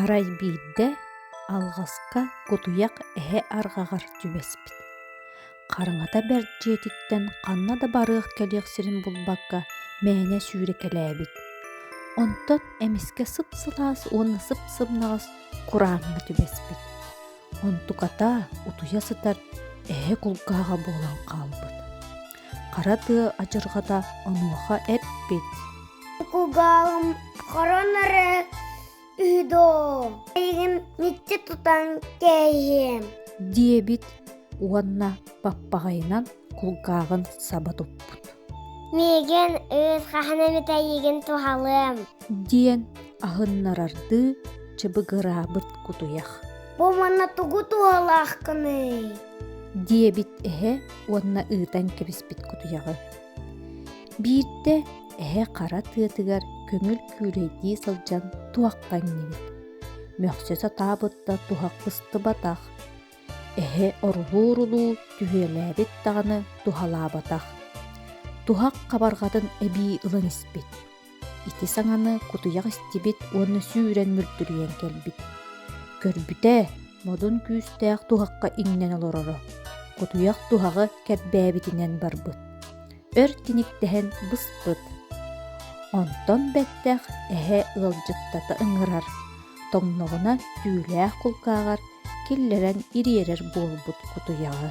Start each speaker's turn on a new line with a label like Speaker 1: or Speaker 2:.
Speaker 1: Арай биирдэ алҕаска кутуйах эһэ арҕаҕар түбэспит. Хараҥата бэрт дьиэтиттэн ханна да барыах-кэлиэх сирин булбакка мээнэ сүүрэкэлээбит. Онтон эмискэ сып-сылаас уонна сып-сымнаҕас курааҥҥа түбэспит. Онтуката утуйа сытар эһэ кулгааҕа буолан хаалбыт. Хара тыа адьырҕата онуоха эппит:
Speaker 2: Кулгааҕым хорон эрэ үһү доо, эйигин мүччү тутан кээһиэм
Speaker 1: диэбит уонна баппаҕайынан кулгааҕын саба туппут.
Speaker 2: Миигин ыыт хаһан эмит эйигин туһалыам
Speaker 1: диэн аһыннарардыы чыбыгыраабыт кутуйах.
Speaker 2: Бу манна тугу туһалааххыный?
Speaker 1: диэбит эһэ уонна ыытан кэбиспит кутуйаҕы. Биирдэ эһэ хара тыатыгар көҥүл күүлэйдии сылдьан туохха иҥнибит. Мөхсө сатаабыт да туһах быстыбатах. Эһэ орулуу-орулуу түһүөлээбит даҕаны туһалаабатах. Туһах хабарҕатын эбии ылан испит. Ити саҥаны кутуйах истибит уонна сүүрэн мүлтүрүйэн кэлбит. Көрбүтэ, модун күүстээх туһахха иҥнэн олороро. Кутуйах туһаҕы кэрбээбитинэн барбыт. Өр тиниктэһэн быспыт. Онтон бэттэх эһэ ыалдьыттата ыҥырар, тоҥноҕуна түүлээх кулгааҕар киллэрэн ириэрэр буолбут кутуйаҕы.